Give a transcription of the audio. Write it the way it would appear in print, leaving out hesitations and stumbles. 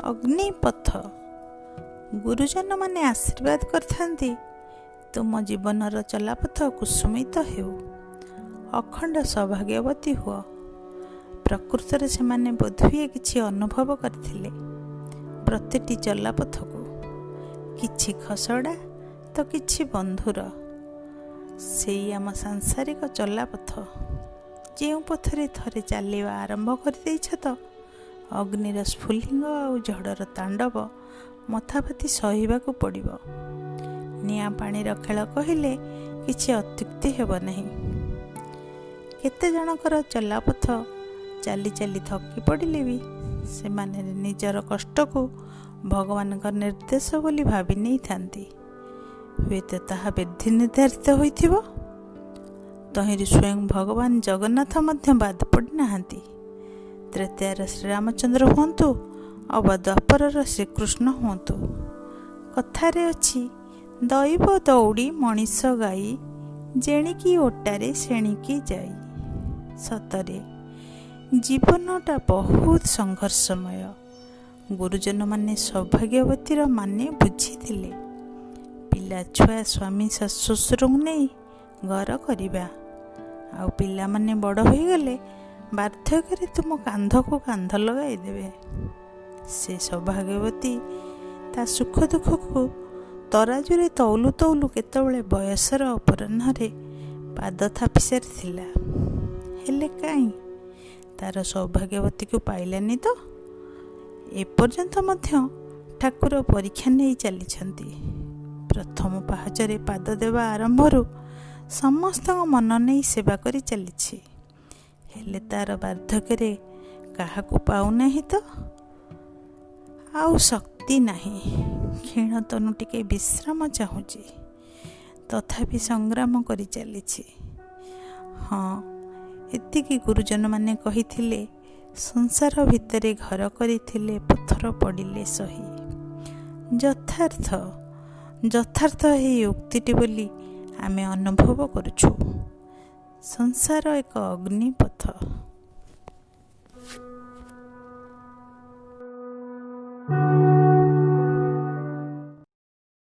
ଅଗ୍ନିପଥ। ଗୁରୁଜନମାନେ ଆଶୀର୍ବାଦ କରିଥାନ୍ତି, ତୁମ ଜୀବନର ଚଲାପଥ କୁସୁମିତ ହେଉ, ଅଖଣ୍ଡ ସୌଭାଗ୍ୟବତୀ ହୁଅ। ପ୍ରକୃତରେ ସେମାନେ ବୋଧହୁଏ କିଛି ଅନୁଭବ କରିଥିଲେ ପ୍ରତିଟି ଚଲାପଥକୁ, କିଛି ଖସଡ଼ା ତ କିଛି ବନ୍ଧୁର। ସେଇ ଆମ ସାଂସାରିକ ଚଲାପଥ, ଯେଉଁ ପଥରେ ଥରେ ଚାଲିବା ଆରମ୍ଭ କରିଦେଇଛ ତ ଅଗ୍ନିର ସ୍ଫୁଲିଙ୍ଗ ଆଉ ଝଡ଼ର ତାଣ୍ଡବ ମଥାପାତି ସହିବାକୁ ପଡ଼ିବ। ନିଆଁ ପାଣିର ଖେଳ କହିଲେ କିଛି ଅତ୍ୟୁକ୍ତି ହେବ ନାହିଁ। କେତେ ଜଣଙ୍କର ଚଲାପଥ ଚାଲି ଚାଲି ଥକି ପଡ଼ିଲେ ବି ସେମାନେ ନିଜର କଷ୍ଟକୁ ଭଗବାନଙ୍କ ନିର୍ଦ୍ଦେଶ ବୋଲି ଭାବି ନେଇଥାନ୍ତି। ହୁଏତ ତାହା ବିଧି ନିର୍ଦ୍ଧାରିତ ହୋଇଥିବ। ତହିଁରୁ ସ୍ୱୟଂ ଭଗବାନ ଜଗନ୍ନାଥ ମଧ୍ୟ ବାଦ ପଡ଼ିନାହାନ୍ତି। ତ୍ରେତୟାର ଶ୍ରୀରାମଚନ୍ଦ୍ର ହୁଅନ୍ତୁ ଅବା ଦ୍ୱାପରର ଶ୍ରୀକୃଷ୍ଣ ହୁଅନ୍ତୁ, କଥାରେ ଅଛି, ଦୈବ ଦଉଡ଼ି ମଣିଷ ଗାଇ, ଯେଣିକି ଓଟାରେ ସେଣିକି ଯାଇ। ସତରେ ଜୀବନଟା ବହୁତ ସଂଘର୍ଷମୟ। ଗୁରୁଜନମାନେ ସୌଭାଗ୍ୟବତୀର ମାନେ ବୁଝିଥିଲେ। ପିଲା ଛୁଆ, ସ୍ୱାମୀ, ଶାଶୁ ଶ୍ୱଶୁରଙ୍କୁ ନେଇ ଘର କରିବା, ଆଉ ପିଲାମାନେ ବଡ଼ ହୋଇଗଲେ ବାର୍ଦ୍ଧକ୍ୟରେ ତୁମ କାନ୍ଧକୁ କାନ୍ଧ ଲଗାଇଦେବେ। ସେ ସୌଭାଗ୍ୟବତୀ ତା ସୁଖ ଦୁଃଖକୁ ତରାଜୁରେ ତଉଲୁ ତଉଲୁ କେତେବେଳେ ବୟସର ଅପରାହ୍ନରେ ପାଦ ଥାପି ସାରିଥିଲା। ହେଲେ କାହିଁ ତାର ସୌଭାଗ୍ୟବତୀକୁ ପାଇଲାନି ତ? ଏପର୍ଯ୍ୟନ୍ତ ମଧ୍ୟ ଠାକୁର ପରୀକ୍ଷା ନେଇ ଚାଲିଛନ୍ତି। ପ୍ରଥମ ପାହାଚରେ ପାଦ ଦେବା ଆରମ୍ଭରୁ ସମସ୍ତଙ୍କ ମନ ନେଇ ସେବା କରି ଚାଲିଛି, ହେଲେ ତାର ବାର୍ଦ୍ଧକ୍ୟରେ କାହାକୁ ପାଉନାହିଁ ତ? ଆଉ ଶକ୍ତି ନାହିଁ, କ୍ଷୀଣ ତନୁ ଟିକେ ବିଶ୍ରାମ ଚାହୁଁଛି, ତଥାପି ସଂଗ୍ରାମ କରି ଚାଲିଛି। ହଁ, ଏତିକି ଗୁରୁଜନମାନେ କହିଥିଲେ, ସଂସାର ଭିତରେ ଘର କରିଥିଲେ ପଥର ପଡ଼ିଲେ ସହି। ଯଥାର୍ଥ ଯଥାର୍ଥ ଏହି ଉକ୍ତିଟି ବୋଲି ଆମେ ଅନୁଭବ କରୁଛୁ। ସଂସାର ଏକ ଅଗ୍ନିପଥ।